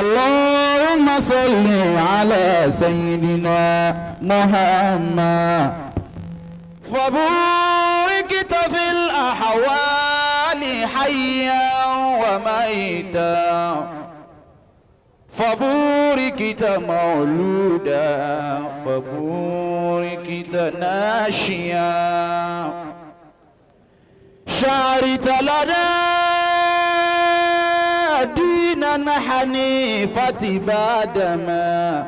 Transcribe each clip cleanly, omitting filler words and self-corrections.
اللهم صل على سيدنا محمد. فبوركت في الأحوال حيا وميتا، فبوركت مولودا، فبوركت ناشيا. شعرت لنا دينا حنيفة بعدما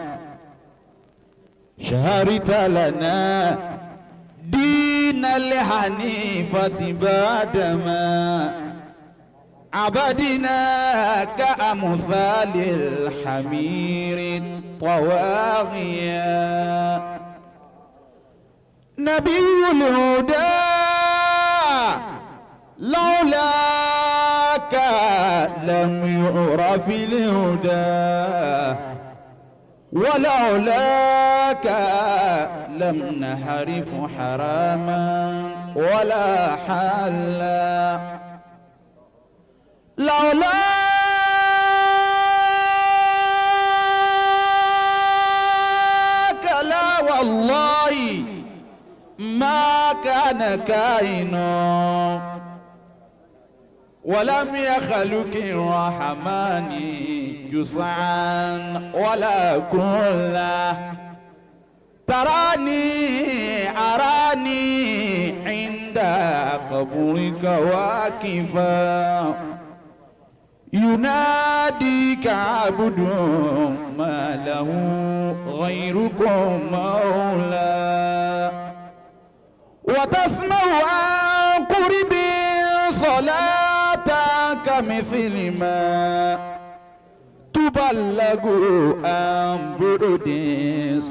شهرت لنا دين الحنيفة بعدما عبدنا كأمثال الحمير الطواغية. نبي الهدى لولاك لم يعرف الهدى، ولولاك لم نحرف حراما ولا حلا. لولاك لا والله ما كان كائن، ولم يخلق الرحمن جسعا ولا كلا. تراني أراني عند قبرك واقفا، يناديك عبد ما له غيركم مولى. وتسمع عن قرب صلاتك مثل ما تبلغ عن بعد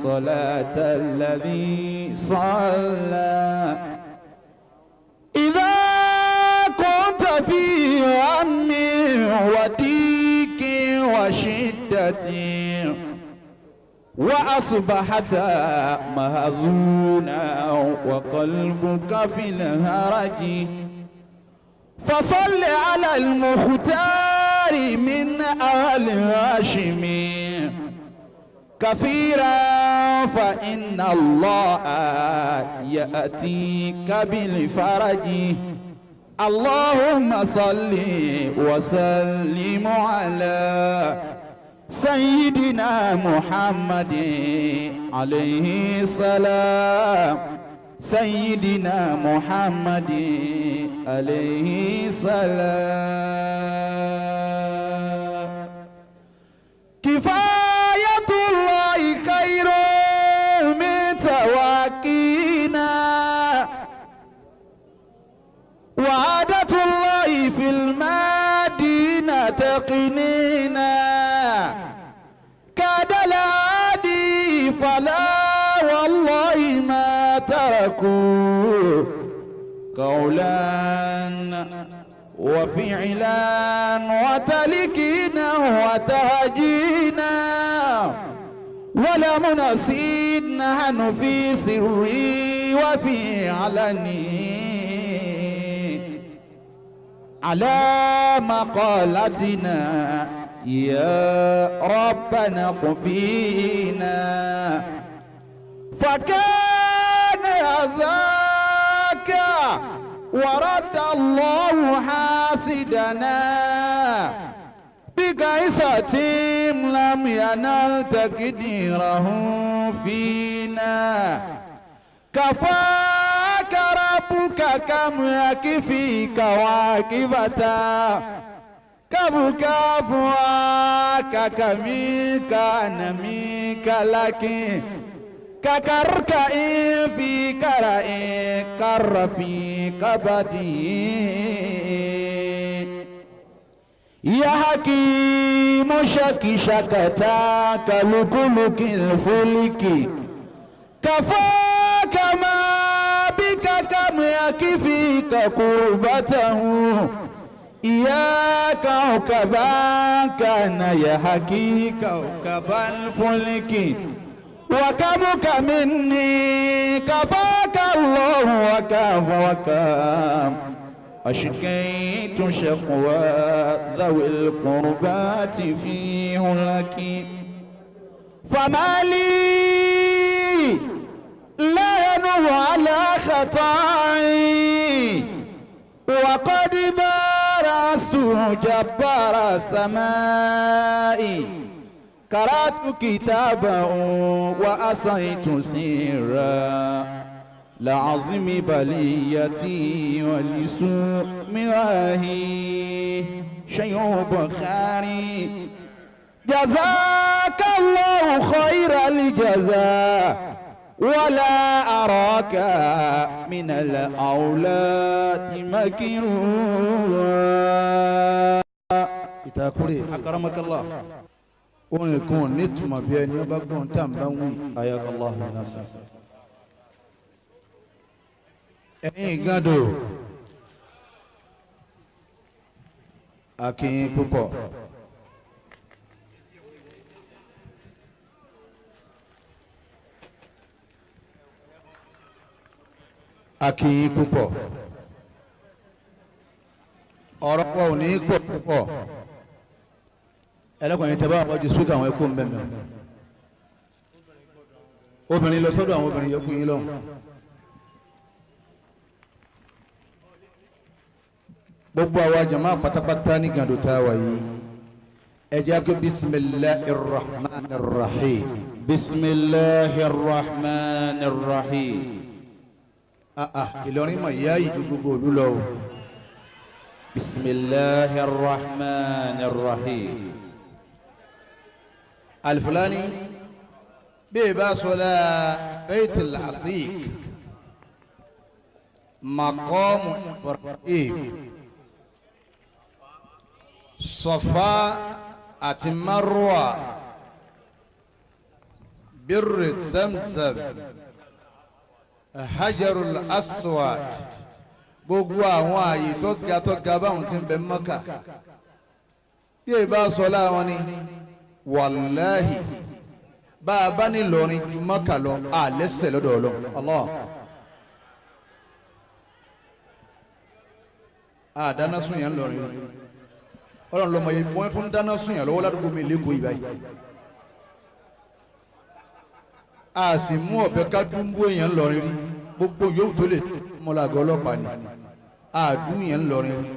صلاة الذي صلى. إذا كنت في هم وضيق وشدة، وأصبحت مهزونا وقلبك في الهرج، فصل على المختار من آل هاشم كثيرا، فإن الله يأتيك بالفرج. اللهم صل وسلم على سيدنا محمد عليه السلام، سيدنا محمد عليه السلام. كفاية الله خير من تواكينا، وعادة الله في المدينة تقنينا. كاد العادي فلا والله ما تركوا قولا وفعلا وتلكينا وتهجينا، ولم نسيد نحن في سري وفي علني على مقالتنا يا ربنا قفينا. فكان ذاك ورد الله حاسدنا بقيسة لم ينل تقديره فينا. كفاك ربك كم يكفيك واقفة، كفاك كميك نميك لك، ككرك في كرأي كر في كبدي. يا حكيم شك شكتاك لكلك الفلك، كفاك ما بك كم يكفيك كربته. يا كوكبا كان يحكي كوكب الفلك، وكمك مني كفاك الله وكاف وكم أشكيت شقوى ذوي القربات في هلك فما لي لا ينو على خطائي وقد بارزت جبار السماء قرأت كتابه وأصيت سرا لعظم بليتي ولسوء مراهي شيء بخاري جزاك الله خير الجزاء ولا أراك من الأولاد مكروها. Ìtàkùrẹ́ أكرمك الله. Orin kan nítumọ̀ bí ẹni ọba gbọ́n tá à ń bá wí. حياك الله ناصر. Ẹ̀yin Ìgàndò akínyìn púpọ̀. Akínyìn púpọ̀. Ọ̀rọ̀ pọ̀ ò ní pọ̀ púpọ̀. Ẹlẹ́kùnrin tẹ bá wà wájú spíkà àwọn ẹkú ń bẹ̀ mẹ́. Obìnrin lọ sọ́dọ̀ àwọn obìnrin yòókù yín lọ́hùn. Gbogbo àwa jama pátápátá ní Gàndò tá a wà yìí, ẹ jẹ́ kí bisimilahi rahman rahim. Bisimilahi rahman rahim. Ìlọrin mọ̀ ìyá yìí ju gbogbo òlu lọ o. Bisimilahi rahman rahim. Alifulani bí e bá sọlá Baitul Atiq maqamu Ibrahim Safa àti Marwa birri Zamzam Hajarul Aswad gbogbo àwọn ààyè tó ga tó ga báwọn ti ń bẹ Mọ́kà bí e bá sọlá wọn ni wàláhì bá a bá ní Ìlọrin ju Mọ́kà lọ àlẹ́sẹ̀ lọ́dọ̀ Ọlọ́run. Allah. A dáná sun yẹn lọrin Ọlọ́run lọmọ yẹn wọ́n tún dáná sun yẹn lọ́wọ́ ládùúgbò mi lẹ́kọ̀ọ́ yìí báyìí. A sì mú ọ̀bẹ ká dúnbó yẹn lọrin rí gbogbo yòówù tó lè mọ́lágọ́ ọlọ́pàá ni a dún yẹn lọrin rí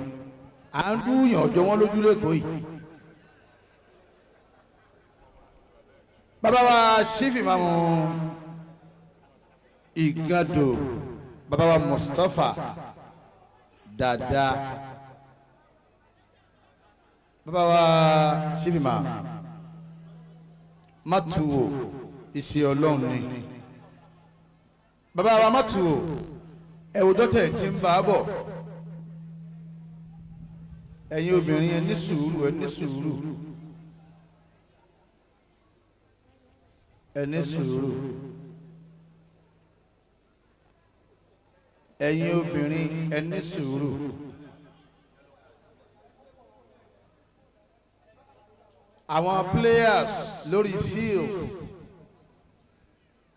à ń dún yẹn ọjọ́ wọn lójú lẹ́kọ̀ọ́ yìí. Bàbá wa sífì máa mú Ìgàndò bàbá wa Mustapha Dada bàbá wa sífì máa Matuwo ìṣe Ọlọ́run ni bàbá wa Matuwo ẹ̀wù dọ́tẹ̀ tí ń bá a bọ̀ ẹ̀yin obìnrin ẹ ní sùúrù ẹ ní sùúrù ẹ ní sùúrù ẹ̀yin obìnrin ẹ ní sùúrù. Àwọn players lórí field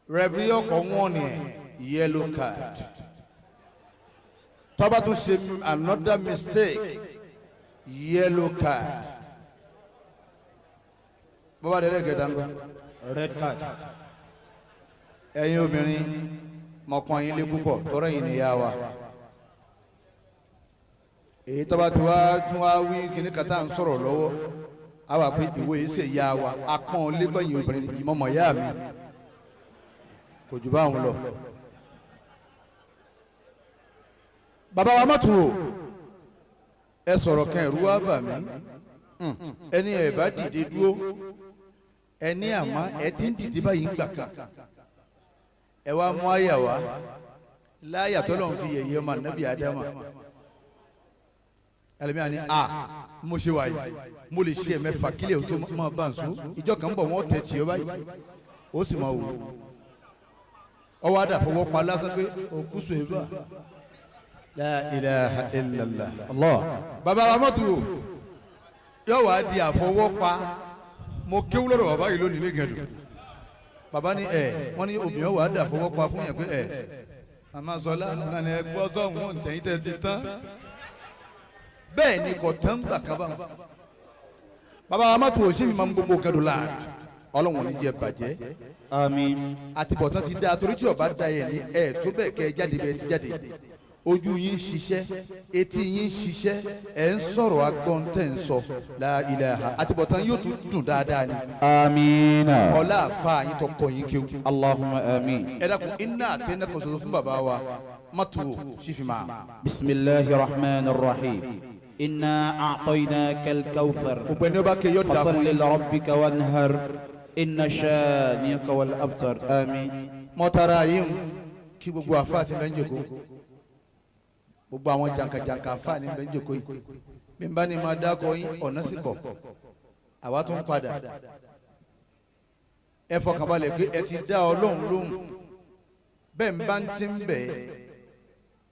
referee ọkọ̀ wọ́n ní yellow card tó bá tún ṣe another mistake yellow card bọ́bá dẹ́rẹ́ gẹ̀dá ń gbà red card. Ẹ̀yin obìnrin mọ̀pọ̀n yín lé púpọ̀ tọ́rọ̀ yìí nìyá wa èyí tó bá ti wá tún wá wí kíní kàtà ń sọ̀rọ̀ lọ́wọ́ a wà pé ìwé yìí ṣe yá wa akpọ̀n lẹ́gbẹ̀yìn obìnrin ìmọ̀mọ̀ yá mi kò jù báwọn lọ. Bàbá wa mọ̀tò ẹ sọ̀rọ̀ kan ẹ̀rú wá bà mí ẹni ẹ̀ bá dìde dúró ẹni àmọ́ ẹ ti ń dìde báyìí ń gbà kan ẹ wá mú àyà wá láyà tó lọ́n fi yẹ̀yẹ́ ọmọ ànábì Ádámà ẹlẹ́mìí àní a mo ṣe wáyé mo lè ṣe ẹ̀mẹ́fà kílẹ̀ tó máa bá ń sún ìjọ kan ń bọ̀ wọ́n tẹ̀ tì ọ́ báyìí ó sì máa wò ó ọwọ́ àdà fọwọ́ pa lásán pé òkú sùn èbá la ilaha illallah Allah bàbá wa mọ́tò yóò wá di àfọwọ́ pa mo kéwú lọ́dọ̀ bàbá yìí lónìí lẹ́gẹ̀dù bàbá ní ẹ̀ wọ́n ní obìnrin wà á dà fọwọ́ pa fún yẹn pé ẹ̀ màmá sọlá nàní ẹ gbọ́ sọ̀hún tẹ̀yìn tẹ̀ ti tán. Bẹ́ẹ̀ ni kò tán gbà kaba. Bàbá wa mọ́tò òṣèlú máa ń gbogbo kẹ́dùn láàrin. Ọlọ́run ní jẹ́ bàjẹ́. Àmín. Àtibọ̀tán ti dáa torí tí ọba da yẹn ní ẹ̀ tó bẹ́ẹ̀ kẹ́ jáde bẹ́ẹ̀ ti jáde. Ojú yín ṣiṣẹ́, etí yín ṣiṣẹ́, ẹ̀ ń sọ̀rọ̀ agbọ́n tẹ̀ ń sọ. La ilaha. Àtibọ̀tán yóò tún dùn dáadáa ni. Àmín. Ọlá àfa yín tó kọ yín kéwú. Allahumma àmín. Ẹ dákun iná àtẹnà kan ṣoṣo fún bàbá wa mọ́tò sífìmá. Bismillahir rahmanir rahim. Inna a'tainaka al-kawthar. Gbogbo ẹni ó bá ké yóò dà fún Fasalli yín. li rabbika wanhar. Inna shani'aka wal abtar. Àmín. Mọ́tara yín kí gbogbo àfa ti bẹ́ ń jòkó. Gbogbo àwọn jàǹkàjàǹkà àfa ni bẹ́ ń jòkó yìí. Bí n bá ní máa dákọ yín ọ̀nà sì pọ̀. Àwa tún padà. Ẹ fọkànbalẹ̀ pé ẹ ti dá Ọlọ́run lóhùn. Bẹ́ẹ̀ ń bá ń ti ń bẹ̀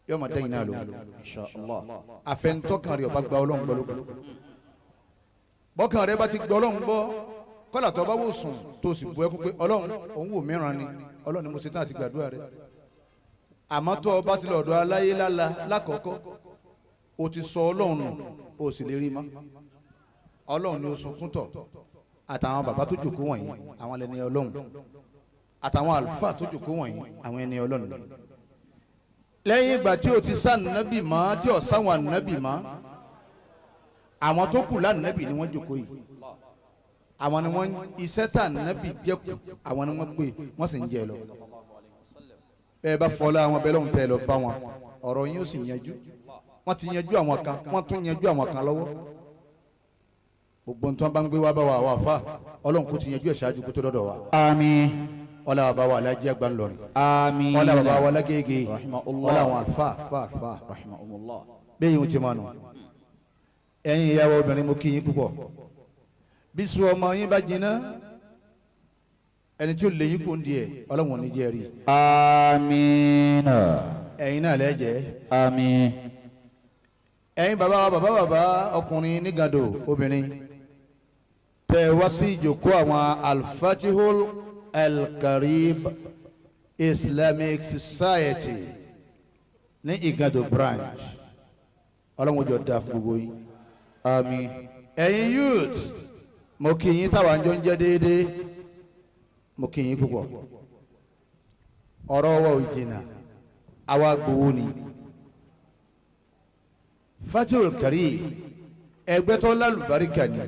yóò máa dẹ́yìn náà lóhùn. Insha Allah. Àfẹnutọ́kàn rẹ̀ ọba gba Ọlọ́run gbọ́ lókun. Bọ́kàn rẹ̀ bá ti gbọ́ Ọlọ́run gbọ́ kọ́là tó bá wò sùn tó sì bu ẹkún pé Ọlọ́run òun wò mìíràn ni Ọlọ́run ni mo ṣe tán àti gbàdúrà rẹ̀. Àmọ́ tó o bá ti lọ ọ̀dọ̀ aláyé lála lákọ̀ọ́kọ́ o ti sọ Ọlọ́run nù o sì lè rí mọ́. Ọlọ́run ni o sunkún tọ̀ àtàwọn bàbá tó jòkó wọ̀nyí àwọn ẹni Ọlọ́run àtàwọn àlùfáà tó jòkó wọ̀nyí àwọn ẹni Ọlọ́run ni. Lẹ́yìn ìgbà tí o ti sá nàbì mọ́ tí o sáwọn nàbì mọ́ àwọn tó kù lánàbì ni wọ́n jòkó yìí. Àwọn ni wọ́n iṣẹ́ tà nàbì jẹ́kù àwọn ni wọ́n gbé wọ́n sì ń jẹ lọ. Bẹ́ẹ̀ bá fọlá àwọn bẹ́ẹ̀ lọ́hùn tẹ́ lọ bá wọn ọ̀rọ̀ yín ó sì yanjú. Wọ́n ti yanjú àwọn kan wọ́n tún yanjú àwọn kan lọ́wọ́. Gbogbo nǹkan bá ń gbé wá bá wa wà fà Ọlọ́run kò ti yanjú ẹ̀ ṣáájú kó tó dọ́dọ̀ wa. Àmín. Ọlá bàbá wa alájẹ́ àgbà ńlọrin. Àmín. Ọlá bàbá wa lágége. Rahimahullah. Ọlá àwọn àlùfáà àlùfáà àlùfáà. Rahimahullah. Bẹ́ẹ̀ yìí ń ti máa nù. Ẹ̀yin ìyàwó obìnrin mo kí yín púpọ̀. Bí sùn ọmọ yín bá jiná ẹni tí ó lè yín kó ń di ẹ̀ Ọlọ́run ò ní jẹ́ rí. Àmín. Ẹ̀yin náà lẹ́jẹ̀. Àmín. Ẹ̀yin bàbá wa bàbá bàbá ọkùnrin nígàdò obìnrin tẹ wá sí ìjókòó àwọn Al-Fatihul Al-Karib Islamic Society ní Igando branch. Ọlọ́run jọ da fún gbogbo yín. Àmín. Ẹ̀yin youth mo kí yín táwa ń jọ ń jẹ́ déédéé mo kí yín púpọ̀. Ọ̀rọ̀ wa ò jìnnà àwa gbowó ni. Fatihul Karib ẹgbẹ́ tó lálùbáríkà ni.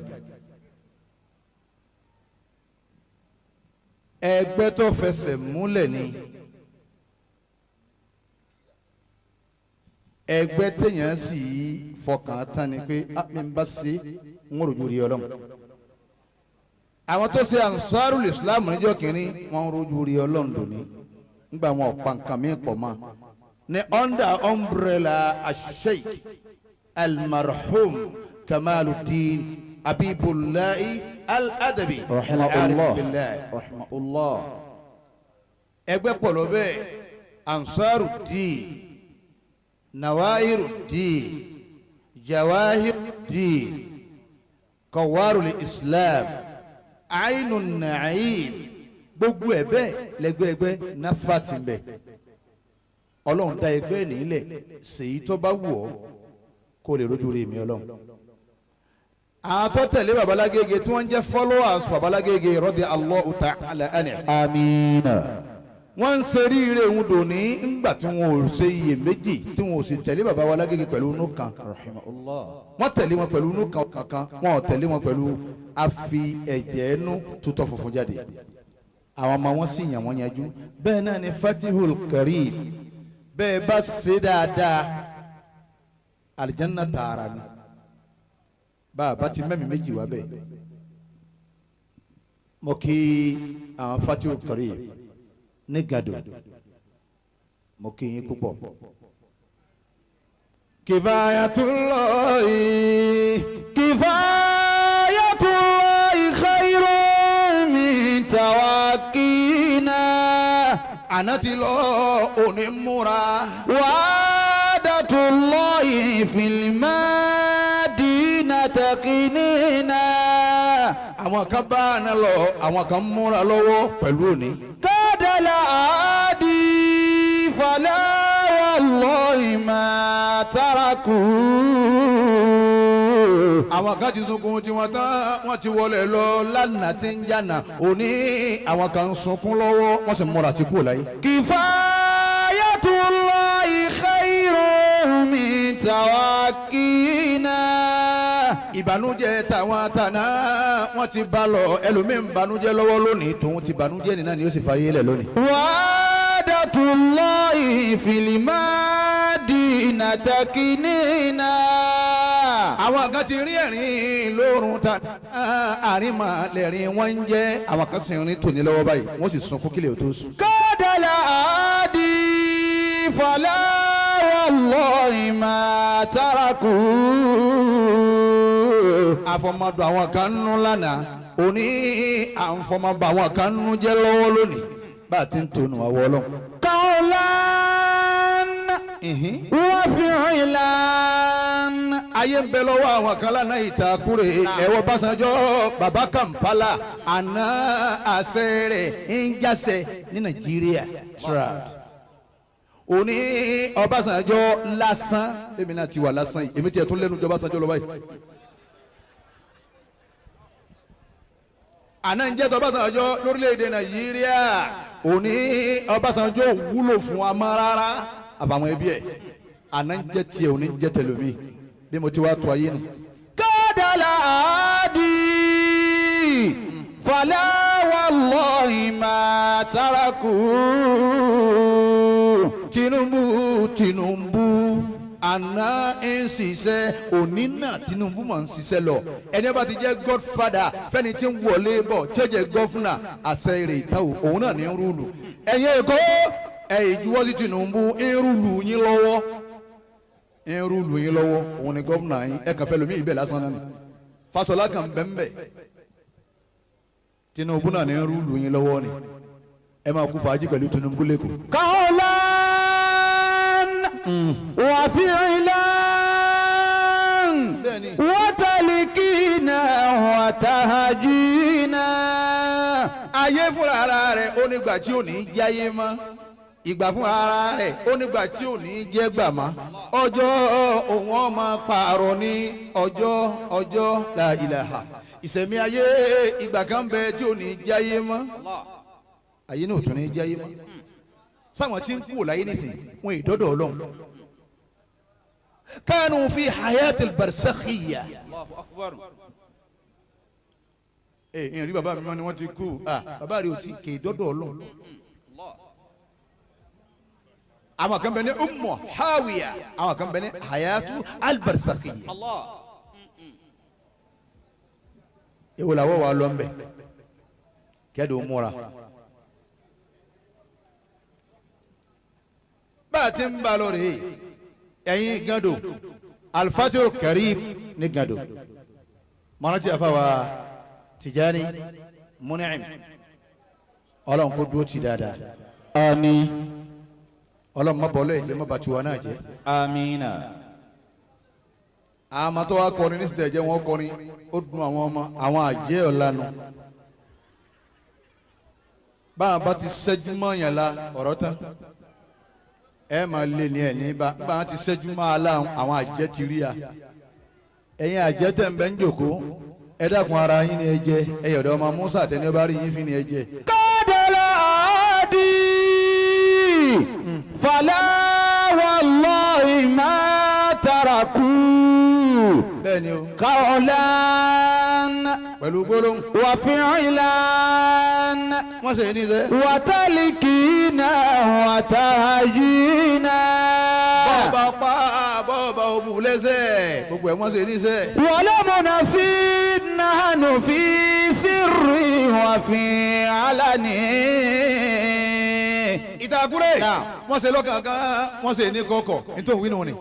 Ẹgbẹ́ tó fẹsẹ̀ múlẹ̀ ni. Ẹgbẹ́ téèyàn sì fọkàn tán ni pé mi ń bá ṣe ń rojú rí Ọlọ́run. Àwọn tó ṣe Ansarul Islam níjọ́ kínní wọ́n ń rojú rí Ọlọ́run dòní nígbà wọn ọ̀pá nǹkan mi pọ̀ mọ́ ní under umbrella Sheikh Al-Marhum Kamaluddin Abibulayi Al-Adabi. Rahimahullah. Rahimahullah. Ẹgbẹ́ pọ̀ lọ bẹ́ẹ̀ Ansarud-Din, Nawairuddin, Jawahirud-Din, Qawarul Islam, Ainun Na'im, gbogbo ẹ̀ bẹ́ẹ̀ lẹ́gbẹ́ẹ́gbẹ́ Nasfat ń bẹ. Ọlọ́run dá ẹgbẹ́ nílẹ̀ ṣèyí tó bá wù ọ́ kó lè rójú rí mi Ọlọ́run. Àwọn tó tẹ̀lé Babalágége tí wọ́n ń jẹ́ followers Babalágége rọ́dí Allahu ta'ala anhu. Àmín. Wọ́n ń ṣe ríire òun dòní ńgbà tí wọn ò ṣe iyèméjì tí wọn ò sì tẹ̀lé baba wa Lágége pẹ̀lú inú kan. Rahimahullah. Wọ́n tẹ̀lé wọn pẹ̀lú inú kan kankan wọn ò tẹ̀lé wọn pẹ̀lú afi ẹ̀jẹ̀ ẹnu tutọ́ funfun jáde. Àwọn ọmọ wọn sì yàn wọ́n yanjú. Bẹ́ẹ̀ náà ni Fatihul Karib bẹ́ẹ̀ bá ṣe dáadáa alijanna tààrà ni. Bàbá ti mẹ́mi méjì wá bẹ́ẹ̀. Mo kí àwọn Fatihul Karib ní Gado mo kí yín púpọ̀. Kifayatullahi Kifayatullahi khayrun min tawakkina. Àná ti lọ òní múra. Wa'adatullahi fil madina taqinina. Àwọn kan bá àná lọ àwọn kan múra lọ́wọ́ pẹ̀lú òní. Kadala adi fala wallahi ma تركوا. Àwọn kan ti sunkún tí wọ́n tán, wọ́n ti wọlé lọ lánàá tí ń jànà òní. Àwọn kan ń sunkún lọ́wọ́, wọ́n sì múra ti kúrò láyé. كفاية الله خير من تواكينا. Ìbànújẹ́ tàwọn tàná wọ́n ti bá lọ, ẹlòmíín bànújẹ́ lọ́wọ́ lónìí, tòun ti bànújẹ́ nínú ni ó sì fàyè lẹ̀ lónìí. وعادة الله في المدينة تكنينا. Àwọn kan ti rí ẹ̀rín lórun ta àárín mà lẹ́rìn wọ́n ń jẹ́, àwọn kan sì ń rí tòní lọ́wọ́ báyìí, wọ́n sì sunkún kílẹ̀ tó sùn. كاد العادي فلا والله ما تركوا. Àfọmọdọ̀ àwọn kan ń nú lánàá, òní àǹfọmọba àwọn kan ń nú jẹ́ lọ́wọ́ lónìí, bá a ti ń tonu àwọ̀ ọlọ́run. قولا وفعلا. Ayé ń bẹ lọ́wọ́ àwọn kan lánàá, ìtakùrẹ̀ ẹ̀wọ̀ Básanjọ́ baba Kampala àná, àṣẹ rẹ̀ ń jáṣẹ ní Nàìjíríà trad. Òní Ọbásanjọ́ lásán, èmi náà ti wà lásán yìí, èmi tiẹ̀ tún lẹ́nu jọ Ọbásanjọ́ lọ báyìí. Àná ń jẹ́ tọ́básanjọ́ lórílẹ̀‐èdè Nàìjíríà, òní Ọbásanjọ́ ò wúlò fún wa mọ́ rárá àbàwọn ẹbí ẹ̀. Àná ń jẹ́ tiẹ̀, òní ń jẹ́ tẹlomi, bí mo ti wá tó ayé nu. كاد العادي فلا والله ما تركوا. Tinubu, Tinubu àná ń ṣiṣẹ́, òní náà Tinubu máa ń ṣiṣẹ́ lọ. Ẹni bá ti jẹ́ godfather fẹ́ni tí ń wọlé bọ̀ tí ó jẹ́ governor, àṣẹ rẹ̀ ìta òun náà ní ń rule. Ẹ̀yin Èkó, ẹ̀ ìjuwọ́ sí Tinubu, ń rule yín lọ́wọ́, ń rule yín lọ́wọ́, òun ni governor yín. Ẹ̀ kàn fẹ́ lómi ìbẹ̀ lásán náà ni Fáṣọlá kan bẹ́ẹ̀. Tinubu náà ní ń rule yín lọ́wọ́ ni. Ẹ máa kú fàájì pẹ̀lú Tinubu lẹ́kọ̀ọ́. قولا وفعلا وتلكينا وتهجينا. Ayé fúnra ara rẹ̀ ó nígbà tí ò ní jáyé mọ́, ìgbà fúnra ara rẹ̀ ó nígbà tí ò ní jẹ́ gbà mọ́. Ọjọ́ òun ọmọ pààrọ̀ ní ọjọ́ ọjọ́ la ilaha. Ìsẹ̀mí ayé, ìgbà kan bẹ tí ò ní jáyé mọ́, ayé náà ò tún ní jáyé mọ́. Sáwọn tí ń kú ò láyé nísìnyí, wọn ìdọ́dọ̀ Ọlọ́run kánú fi hayatil barsakhiya. Ẹ ẹ rí bàbá mi mọ́ ni wọ́n ti kú. Ah, bàbá rẹ̀ ò tí kè é dọ́dọ̀ Ọlọ́run. Àwọn kan bẹ ní ummu hawiya, àwọn kan bẹ ní hayatu albarsakhiya. Èwo làwọ̀ wà lọ nbẹ kẹ́dùn múra. Bá a ti ń bá a lọ rèé, ẹ̀yin Gando, Alfatihul Karim ní Gando, mọ̀nàtí àfàwà Tijani Mun'im, Ọlọ́run kó dúró ti dáadáa. آمين. Ọlọ́run má bọ́lọ́ ẹ̀jẹ̀, má bàtí wa náà jẹ́. آمين. Àmọ́ tó wá kọrin ní sìtẹ̀ jẹ́, wọ́n kọrin ó dùn àwọn ọmọ àwọn àjẹ́ ọ̀lànà. Báwọn bá ti ṣẹ́jú mọ́ yẹn la ọ̀rọ̀ tán, ẹ máa lé ní ẹ̀ ní bá báwọn ti ṣẹ́jú mọ́ aláwọn, àwọn àjẹ́ ti rí a. Ẹ̀yin àjẹ́ tẹ̀ ń bẹ́ ń jòkó, ẹ dákun, ara yín ni ẹ jẹ, ẹ yọ̀dọ̀ ọmọ Musa àtẹni ọba rí yín fi ni ẹ jẹ. كاد العادي فلا والله ما تركوا. Bẹ́ẹ̀ ni o. قولا Pẹ̀lú gbólóhùn. وفعلا Wọ́n ṣe ní sẹ́. وتلكينا وتهجينا. Bọ́ọ̀bà pa bọ́ọ̀bà òbú lẹ́sẹ̀, gbogbo ẹ̀ wọ́n ṣe ní sẹ́. ولم نسيد نحن في سر وفي علن. Ìtàkùrẹ́ wọ́n ṣe lọ́kànkan, wọ́n ṣe ní kọ̀kọ̀, nítorí wínú ni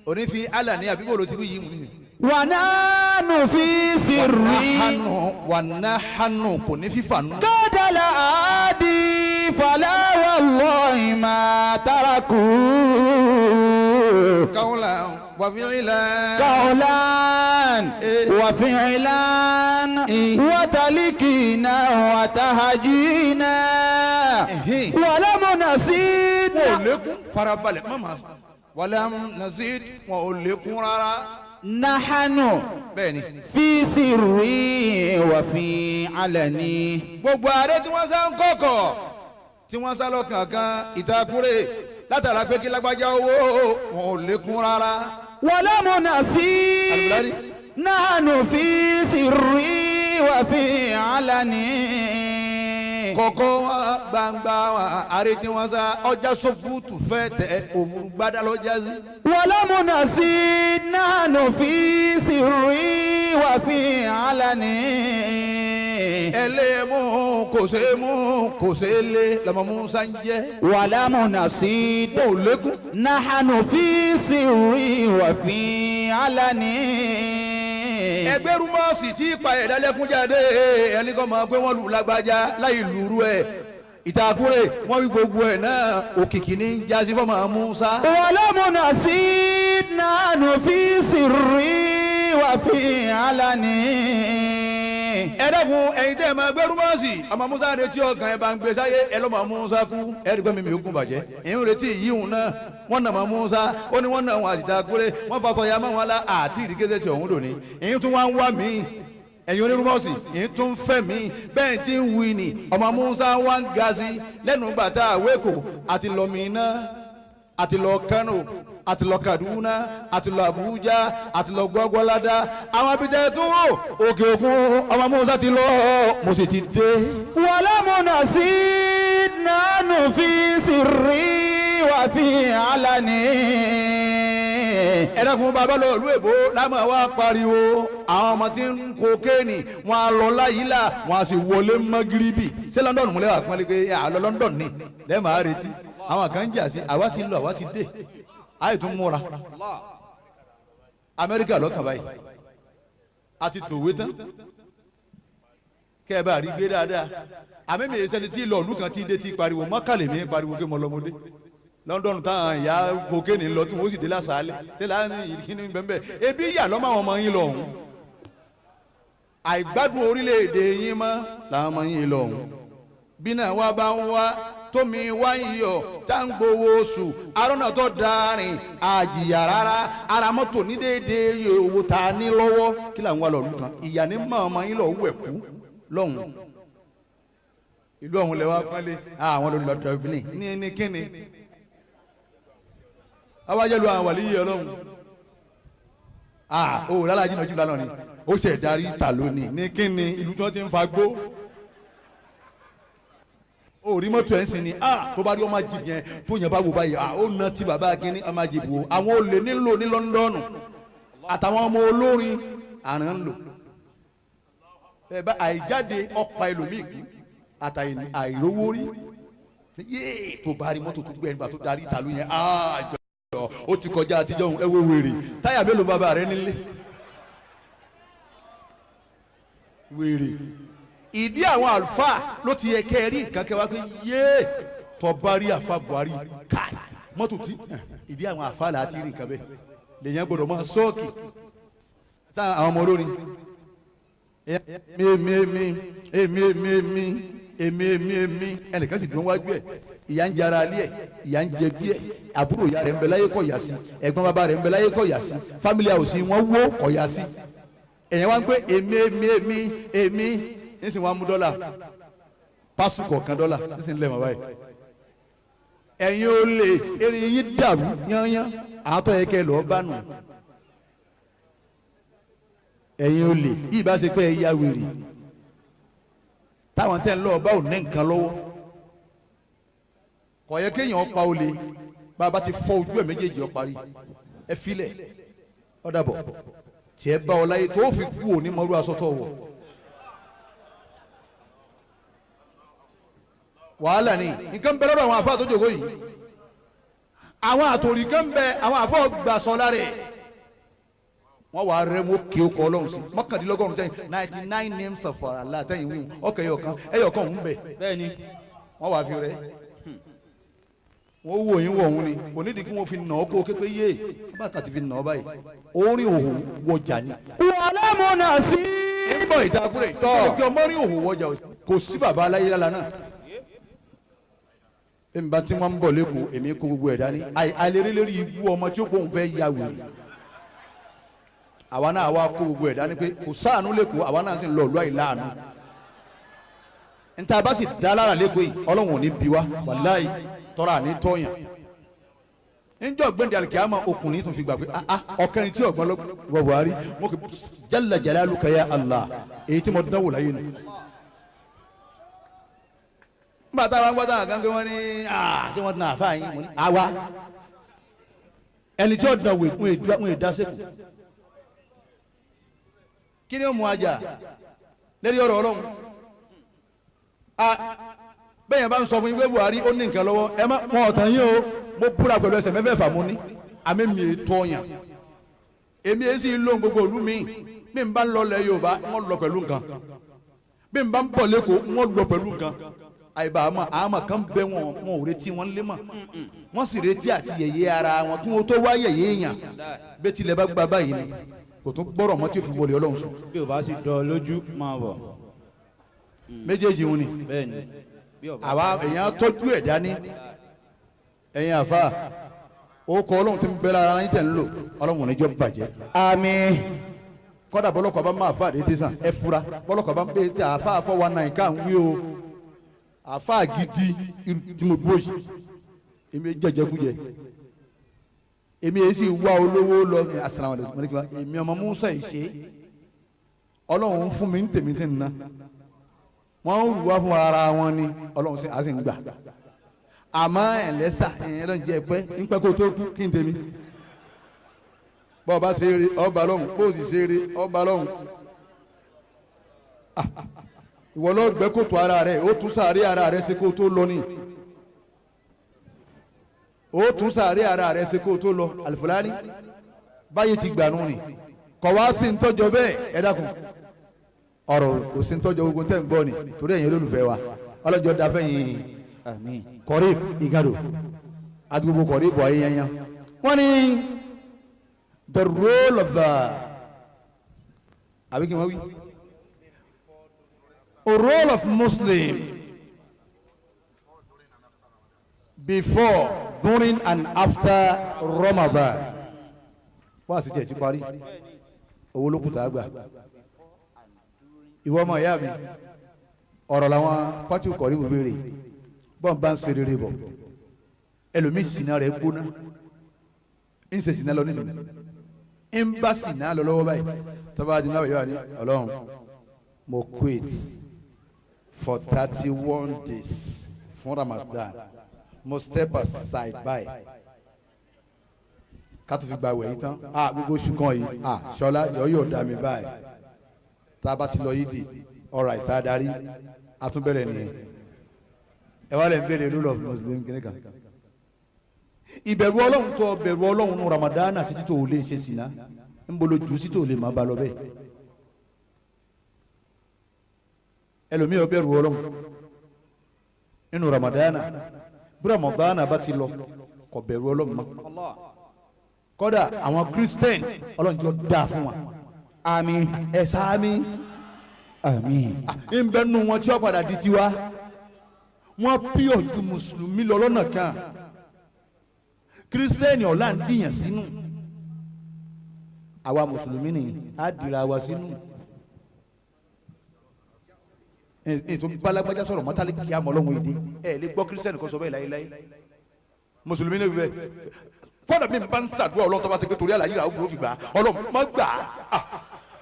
òní fi àlà ní àbíkó ló ti wí yìí mú ni. ونحن في سر Wànáhánù, wànáhánù kò ní fífà nù. كاد العادي فلا والله ما تركوا. قولا وفعلا. قولا إيه. وفعلا إيه. وتلكينا وتهجينا إيه. ولم نسيد. Wọn ò lékún, farabalẹ̀, má ma Walam nazid wọn ò lékún rárá. Nahanu bẹ́ẹ̀ni. Fi sirri wa fi alani. Gbogbo ààrẹ tí wọ́n sá ń kọ̀kọ̀ tí wọ́n sá lọ kankan ìtakùrẹ́ látara pé kí lágbájá owó wọn ò lékún rárá. Walam nazid nahanu fi sirri wa fi alani. Kọ̀kọ̀ wọn gbangba wọn ààrẹ tí wọ́n sá ọjà sọ́fútù fẹ́ tẹ òfurufú gbádá lọ́jà sí. Walam nazid nahanu fi sirri wa fi alani. Ẹlẹ́mú kò ṣe é mú kò ṣe é lé lọ́mọ Musa ń jẹ́. Walam nazid kò lékún. Nahanu fi sirri wa fi alani. Ẹgbẹ́ rúmọ́ọ̀sì tí ipa ẹ̀dá lẹ́kún jáde ẹni kan máa pé wọ́n lù lágbájá láì lùrú ẹ̀ ìtàkùrẹ́ wọ́n wí gbogbo ẹ̀ náà òkìkí ní jásí fọ́mọ Musa. Walam nazid nahanu fi sirri wa fi alani. Ẹ dẹ́kun ẹ̀yin tẹ́ ẹ máa gbé rúmọ́ọ̀sì ọmọ Musa retí ọkàn ẹ̀ bá ń gbé sáyé ẹ lọ́mọ Musa kú ẹ rí pé mímí ogun bàjẹ́ ẹ̀yin retí yíhun náà wọ́n nà mọ́ Musa ó ní wọ́n nà wọn àtìtàkùrẹ́ wọ́n fa sọ̀yà mọ́ wọn la àti ìdíkẹ́sẹ̀ tí ọ̀hún lónìí ẹ̀yin tún wá ń wá mí ẹ̀yin onírúmọ́ọ̀sì ẹ̀yin tún fẹ́ mí bẹ́ẹ̀ tí ń wí ni ọmọ Musa wá ń ga sí lẹ́nu gbàtà àwékò àti lọ Mínà àti lọ Kánò àti lọ Kaduna àti lọ Abuja àti lọ Gwagwalada àwọn abidjan tún rò òkè òkun ọmọ Musa ti lọ mo sì ti dé. Walam nazid nahanu fi sirri wa fi alani. Ẹ dákun bàbá lọ ìlú èbó lámà wá pariwo àwọn ọmọ tí ń kokéènì wọn á lọ láyìílà wọn á sì wọlé mọ́gíríbì ṣé London múlẹ̀ wà pọ́nlé pé àlọ́ London ni lẹ́ẹ̀ máa retí àwọn kan ń jà sí àwa ti lọ àwa ti dé àyè tún múra Amẹ́ríkà lọ́kàn báyìí a ti tòwé tán kẹ́ ẹ bá rí gbé dáadáa àmì mi sẹ́ni tí lọ́ọ̀lù kan ti dé ti pariwo mọ́kàlẹ́ mi pariwo kí mo lọ́mọdé London táwọn ìyá kokéènì lọ tí wọ́n sì dé lásàálẹ̀ ṣé láàrin ìkíni bẹ́ẹ̀ ebi ìyá lọ́mọ àwọn ọmọ yín lọ ọ̀hún àìgbádùn orílẹ̀-èdè yín mọ́ làwọn ọmọ yín lọ ọ̀hún bí náà wá bá ń wá tómi wá ń yọ tá ń gbowó oṣù arọ́nà tó darin àjìyà rárá ara mọ́tò ní déédéé owó tá a ní lọ́wọ́ kí làwọn wà lọ́ọ̀lù kan ìyá ní mọ́ ọmọ yín lọ́ọ́ wẹ̀ kú lọ́hùn ìlú ọ̀hún lẹ́wọ́ pọ́nlé àwọn olùlọ́dọ̀ ní kíni awájẹ́ lu àwọn wàlíyé ọlọ́run o lálẹ́ àjìnà jù lánàá ni ó ṣe darí ìta lónìí ní kíni ìlú tí wọ́n ti ń fa gbó o rí mọ́tò ẹ̀ ń sìn ni tó bá rí ọmọ jìbì yẹn tó yẹn bá wò báyìí ó na ti bàbá kínní ọmọ jìbì wo àwọn olè nílò ní Lọ́ndọ̀nù àtàwọn ọmọ olórin àrùn ń lò bẹ́ẹ̀ bá àìjáde ọ̀pá ẹlòmíì kú àtàì àìrówó rí yéé tó bá rí mọ́tò tó gbé ẹni gbà tó darí ìta ló yẹn jọ ó ti kọjá àtijọ́ ẹ wo wèrè táyà mélòó bàbá rẹ nílé wèrè ìdí àwọn àlùfáà ló ti yẹ kẹ́ ẹ rí nǹkan kẹwàá pé yéé tó bá rí àfa Buhari káì mọ́tò tí ìdí àwọn àfa là á ti rí nǹkan bẹ́ẹ̀ lèyàn gbọ́dọ̀ máa sọ́ọ̀kì sáà àwọn ọmọ olórin èmi èmi èmi èmi èmi èmi èmi èmi ẹnìkan sì dùn wájú ẹ ìyá ń jẹ ara alẹ́ ẹ ìyá ń jẹ bí ẹ àbúrò ìyá rẹ̀ ń bẹ láyé kọ̀ yà sí ẹ̀gbọ́n bàbá rẹ̀ ń bẹ láyé kọ̀ yà sí family house wọn wó kọ̀ yà sí ẹ̀yẹn wá ń pé èmi èmi èmi èmi nísìnyí wọn mú dọ́là pásù kọ̀ọ̀kan dọ́là nísìnyí lẹ́ẹ̀mọ́ báyìí ẹ̀yin ò lè erin yín dàrú yányán àtọ̀ yẹ kẹ́ lọ́ọ́ bá nù ẹ̀yin ò lè bí ìbá ṣe pé ẹ ya wèrè táwọn tẹ́ ń lọ́ọ́ bá ò ní nǹkan lọ́wọ́ kò yẹ kéèyàn pa olè bàbá ti fọ́ ojú ẹ̀ méjèèjì ó parí ẹ filẹ̀ ó dàbọ̀ tiẹ̀ bá ọ láyé tó fi kú òní mọ́rú aṣọ tó wọ̀ wàhálà ni nǹkan bẹ lọ́dọ̀ àwọn àfa tó jókòó yìí àwọn àtòrí kan bẹ àwọn àfa gbàsọ lára ẹ̀ wọ́n wàá rẹ́ mú kí o kọ́ ọlọ́run sí mọ́kàndínlọ́gọ́rùn tẹ́yìn 99 names of Allah tẹ́yìn wíwù ọkọ̀ ẹ̀yọ̀kan ẹ̀yọ̀kan òun bẹ̀ bẹ́ẹ̀ni wọ́n wàá fi rẹ́ wọ́n wò yín wọ̀ òun ni kò nídìí kí wọ́n fi nà ọ́ kó képe yé bá kàti fi nà ọ́ báyìí orin òhò wọjà ni. Walam nazid. ń bọ̀ ìtakùrẹ̀ tọ́ kí ọmọ rí òhò wọjà kò sí bàbá aláyé lára náà. Èmi bá tí wọ́n ń bọ̀ lẹ́kọ̀ọ́ èmi kó gbogbo ẹ̀ dání. Àìlérí lérí ibú ọmọ tí ó kó òun fẹ́ ya wèrè. Àwa náà wá kó gbogbo ẹ̀ dání pé kò sáànú lẹ́kọ̀ọ́ àwa náà sì ń lọ ìlú àìláàánú. Nta bá sì dá lára lẹ́kọ̀ọ́ yìí Ọlọ́run ò ní bí wa wàláyé tọ́ra àní tọ́yàn. Njọ́ gbẹ̀ndẹ̀ alikiyama okùnrin tún fi gbà pé ọkẹrin tí ọgbọ́n lọ Buhari mo kì jalla jalaluka ya Allah èyí tí mo dán wò láyé nu. Nígbà táwọn gbọ́dọ̀ àgàngán wọn ní tí wọ́n dán àfa yín mo ní àwa ẹni tí ó dán wò ń dá sẹ́kù. Kí ni ó mú ajá lérí ọ̀rọ̀ Ọlọ́run? Bẹ́ẹ̀ yẹn bá ń sọ fún yín pé Buhari ó ní nǹkan lọ́wọ́ ẹ má wọn ọ̀tàn yín o mo búra pẹ̀lú ẹsẹ̀ mẹ́fẹ̀ẹ̀fà mo ní àmì mi è tọ́yàn èmi èyí sì ń lóhun gbogbo ìlú mi bí n bá ń lọ lẹ Yorùbá wọ́n lọ pẹ̀lú nǹkan bí n bá ń bọ̀ lẹ́kọ̀ọ́ wọ́n lọ pẹ̀lú nǹkan àyíbá àmọ́ àmọ́ kan bẹ wọn wọn ò retí wọn lé mọ̀ wọ́n sì retí àti yẹ̀yẹ́ ara wọn kí wọ́n tó wá yẹ̀yẹ́ èèyàn bẹ́ẹ̀ tilẹ̀ bá gba báyìí ni kò tún gbọ́rọ̀ mọ́ tí ó fi wọlé Ọlọ́run sùn. Bí o bá sì dán lójú máa bọ̀. Méjèèjì wọn ni àwa èèyàn tọ́jú ẹ̀ dání ẹ̀yin àfa ó kọ Ọlọ́run tí ń bẹ lára yín tẹ̀ ń lò Ọlọ́run ò ní jọ́ bàjẹ́. Àmín. Kọ́dà bọ́lọ́kọ̀ bá máa fa àdé tẹ̀sán ẹ fura bọ́lọ́kọ̀ bá ń bẹ tí àfa 419 ká ń wí o àfa gidi tí mo dúró yìí èmi jẹjẹkújẹ èmi èyí sì wá olówó lọ asalaamualeykum èmi ọmọ Musa yìí ṣe Ọlọ́run fún mi ń tèmi tẹ̀ ń ná wọ́n ń rù wá fún ara wọn ni Ọlọ́run sì á sì ń gbà àmọ́ ẹ̀lẹ́sà ẹ̀lọ́n jẹ́ pẹ́ ńpẹ́ kó tó kú kí n tèmi bọ́ ọba ṣe eré ọba lọ́hùn bó sì ṣe eré ọba lọ́hùn ìwọ ló gbẹ́ kòtò ara rẹ̀ ó tún sàárè ara rẹ̀ ṣe kó tó lọ ni ó tún sàárè ara rẹ̀ ṣe kó tó lọ àlùfáàní báyìí ti gbànú ni kọ̀ wá sí ntọ́jọ́ bẹ́ẹ̀ ẹ dákun ọ̀rọ̀ kò sí ntọ́jọ́ gbogbo tẹ́ ń gbọ́ ni torí ẹ̀yin olólùfẹ́ wa ọlọ́jọ́ da fẹ́yìn kọ́rí ìgàdò àti gbogbo kọ́rí ìbò ayé yẹn wọ́n ní the role of the àbí kí wọ́n wí a role of Muslim before, during and after Ramadan. Wọ́n á sì tiẹ̀ ti parí owó ló kù tá a gbà ìwọ ọmọ ìyá mi ọ̀rọ̀ làwọn pátí kọ̀rí bèbèrè bọ́n bá ń ṣe rere bọ̀ ẹlòmíì sìnà rẹ̀ gbóná ń ṣe sìnà lọ nísìnyí ń bá sìnà lọ lọ́wọ́ báyìí tọ́ba adi náà yóò wá ní Ọlọ́run mo quit for 31 days fún Ramadan mo step aside báyìí ká tó fi gba ìwẹ̀ yìí tán gbogbo oṣù kan yìí ṣọlá yóò dá mi báyìí tá a bá ti lọ yídì ọ̀rọ̀ àìtá darí àtúnbẹ̀rẹ̀ nìyẹn ẹ wá lè ń béèrè rule of Muslim kìnìún kan. Ìbẹ̀rù Ọlọ́run tó bẹ̀rù Ọlọ́run nu Ramadan títí tó o lè ṣe sìnà ń bolo jù sí tó o lè má ba lọ bẹ́ẹ̀. Ẹlòmíì ó bẹ̀rù Ọlọ́run nínú Ramadan bí Ramadan bá ti lọ kò bẹ̀rù Ọlọ́run mọ́. Kódà àwọn Christian Ọlọ́run jọ dáa fún wa. Àmín. Ẹ sáámi. Àmín. Ń bẹ nu wọn tí wọ́n padà di tiwa. Wọ́n píọ̀ ju mùsùlùmí lọ lọ́nà kan. Kírísítẹ́nì ọ̀la ń dìyàn sínú. Àwa mùsùlùmí ni á dìra wa sínú. Ètò balagbájá sọ̀rọ̀ mọ́tálí kí á mọ̀ ọlọ́run èdè. Ẹ lè gbọ́ kírísítẹ́nì kan sọ bẹ́ẹ̀ láéláé. Mùsùlùmí lè wí bẹ́ẹ̀. Kọ́dà mi bá ń ṣàdúrà Ọlọ́run tó bá ṣe pé torí àlàyé ìràwọ̀ fúnra fìgbà Ọlọ́run má gbà á.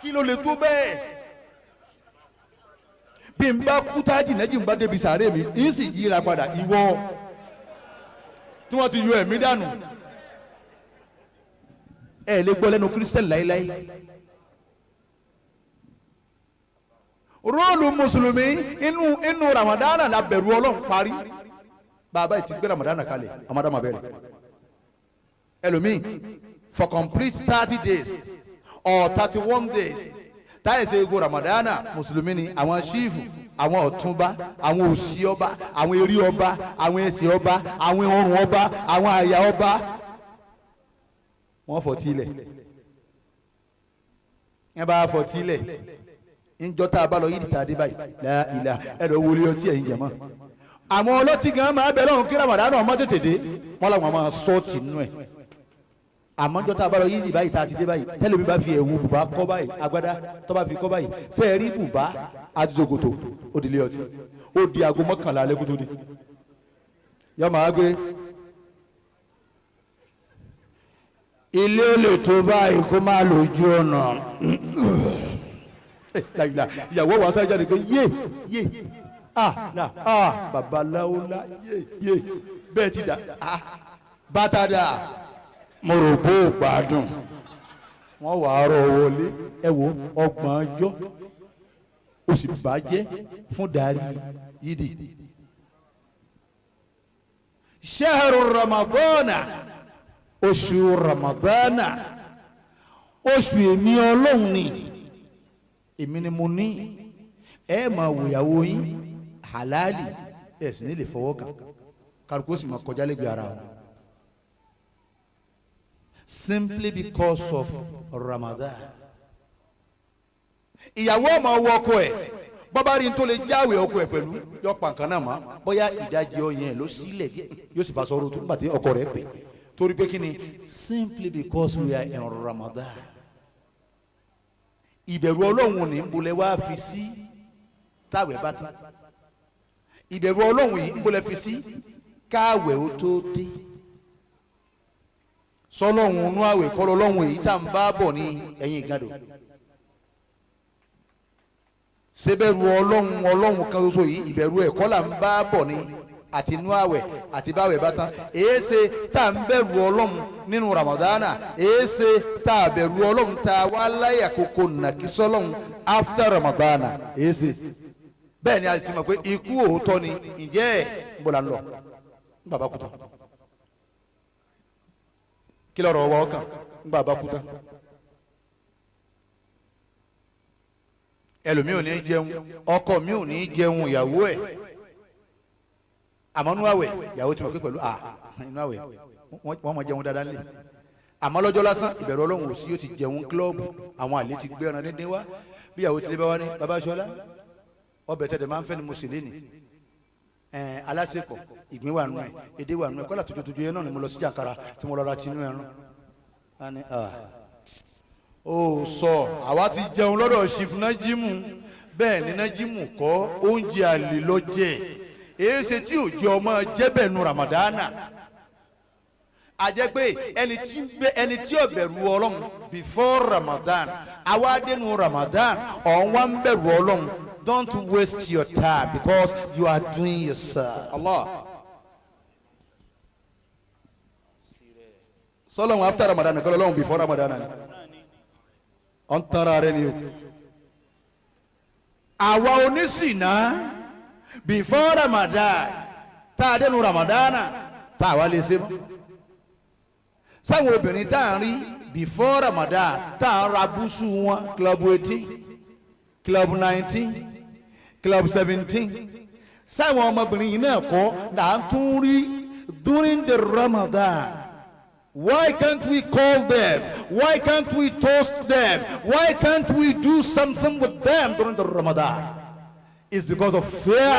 Kí ló lè tó bẹ́ẹ̀? Bí n bá kú tájì nẹ́jì n bá débi sàárè mi n sì yíra padà ìwọ tí wọ́n ti yọ ẹ̀mí dànù. Ẹ lè gbọ́ lẹ́nu kírísítẹ́nì láéláé. Róòlù mùsùlùmí inú Ramadana la bẹ̀rù Ọlọ́run parí. Bàbá yìí ti gbé Ramadana kalẹ̀ ọmọdé ma bẹ̀rẹ̀. Ẹlòmíì for complete 30 days or 31 days táyẹ̀sẹ̀ ego Ramadana mùsùlùmí ni àwọn ṣífù àwọn ọ̀túnba àwọn òsì ọba àwọn eré ọba àwọn ẹsẹ̀ ọba àwọn ọrùn ọba àwọn àyà ọba wọ́n fọtí lẹ̀ ẹ bá fọtí lẹ̀ ńjọ́ tá a bá lọ yídìí tá a dé báyìí láìla ẹ lọ wọlé ọtí ẹ̀yin jẹ̀mọ́ Àwọn ọlọ́tí gan máa bẹ lọ́hùn kí Ramadan náà má tètè dé, wọ́n làwọn máa sọ́ọ̀tì nínú ẹ̀. Àmọ́ jọ́ta bá lọ yídì báyìí tá a ti dé báyìí, tẹ́lẹ̀ mi bá fi ẹ̀wù bùbá kọ́ báyìí, agbádá tó bá fi kọ́ báyìí, ṣe é rí bùbá àti ṣòkòtò ó di ilé ọtí, ó di aago 11 alẹ́ kó tó dé. Yọ máa gbé ilé ó lè tó báyìí kó má lójú ọ̀nà. Ìyàwó wa sáré jáde pé yé yé ah na ah babaláwo la yé yé bẹ́ẹ̀ ti dà ah bàtà dà mo rò bó o gbádùn. Wọ́n wà á rọ wọlé ẹ wo 30 ọjọ́ o sì bàjẹ́ fún darí yídì. Ṣẹ́ẹ̀rù Ramadana, oṣù Ramadana, oṣù èmi Ọlọ́run ni, èmi ni mo ní. Ẹ máa wòyàwó yín halali, ẹ sì ní lè fọwọ́ kàn, kálukú sì máa kọjá lẹ́gbẹ̀ẹ́ ara wọn. Simply because of Ramadan. Ìyàwó ọmọ wọ ọkọ ẹ̀, bọ́bá rí n tó lè jáwé ọkọ ẹ̀ pẹ̀lú yọ pàǹkan náà mọ́, bóyá ìdajì ọyàn ẹ̀ ló sílẹ̀ díẹ̀, yóò sì fa sọ́rọ́ tó nígbà tí ọkọ rẹ̀ pè. Torí pé kí ni? Simply because we are in Ramadan. Ìbẹ̀rù Ọlọ́run ní ń bolẹ̀ wá fi sí táwẹ̀ bá tán. Ìbẹ̀rù Ọlọ́run yìí ń bolẹ̀ fi sí káwẹ̀ ó tó dé. Sọlọ́hun inú àwẹ̀ kọ́ lọ́lọ́hun èyí tá à ń bá bọ̀ ní ẹ̀yìn ìgàdò. Ṣébẹ̀rù Ọlọ́hun Ọlọ́hun kan ṣoṣo yìí, ìbẹ̀rù ẹ̀kọ́ là ń bá bọ̀ ní àti inú àwẹ̀ àti báwẹ̀ bá tán. Èéṣe tá à ń bẹ̀rù Ọlọ́hun nínú Ramadana, èéṣe tá à bẹ̀rù Ọlọ́hun tá a wá láyà kókó nàkí sọlọ́hun after Ramadana, èéṣe. Bẹ́ẹ̀ ni a ti mọ̀ pé ikú òótọ́ ni, ǹjẹ́ ẹ̀ ń bọ̀ là ń lọ ń bàbá kú tán. Kí lọ́rọ̀ wa ọkàn ń bàbá kú tán. Ẹlòmíì ò ní jẹun, ọkọ mi ò ní jẹun ìyàwó ẹ̀. Àmọ́ inú àwẹ̀ ìyàwó ti mọ̀ pé pẹ̀lú inú àwẹ̀ wọ́n mọ̀ jẹun dáadáa nílé. Àmọ́ lọ́jọ́ lásán ìbẹ̀rù Ọlọ́run ò sí, yóò ti jẹun kílọ́ọ̀bù, àwọn àlè ti gbẹ́ran díndín wá. Bí ìyàwó ti lé bá wá ní bàbá Ṣọlá, ọbẹ̀ tẹ̀dẹ̀ máa ń fẹ́ ni mo sì lé ní. Alásèpọ̀ ìgbín wà nù ẹ̀, èdè wà nù ẹ̀, kọ́lá tuntun yẹn náà ni mo lọ sí Jàǹkàrà tí mo lọ ra tinú ẹran. Ó sọ àwa ti jẹun lọ́dọ̀ ṣìfù Nájímù, bẹ́ẹ̀ ni Nájímù kọ́ oúnjẹ àlè lọ jẹ. Èéṣe tí ò jẹ ọmọ jẹ́bẹ̀ nu Ramadana. A jẹ́ pé ẹni tí ò bẹ̀rù Ọlọ́run before Ramadan, àwa dénú Ramadan, ọ̀hún wá ń bẹ̀rù Ọlọ́run. Don't waste your time because you are doing yourself. Allah. Sọlọ́run after Ramadan kọ́ lọ́lọ́run before Ramadan ni. Ọ̀n tanra rẹ ni o. Àwa onísìnà before Ramadan, tá a dénú Ramadan, tá a wá lè ṣe mọ́. Sáwọn obìnrin tá a ń rí before Ramadan, tá a ń ra búṣu wọn club 18, club 19, club 17. Sáwọn ọmọbìnrin yìí náà kọ́ là ń tún rí during the Ramadan. Why can't we call them? Why can't we toast them? Why can't we do something with them during the Ramadan? It's because of fear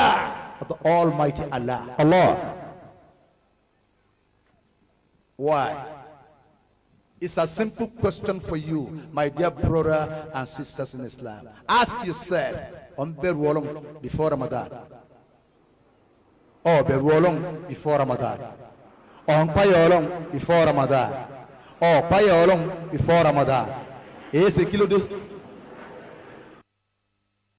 of the Almighty Allah. Allah. Why? It's a simple question for you, my dear brother and sisters in Islam. Ask yourself, on bẹ̀rù Ọlọ́run before Ramadan. Oh, bẹ̀rù Ọlọ́run before Ramadan. Oh, páyà Ọlọ́run before Ramadan. Oh, páyà Ọlọ́run before Ramadan. Èyí ṣe kí ló dé?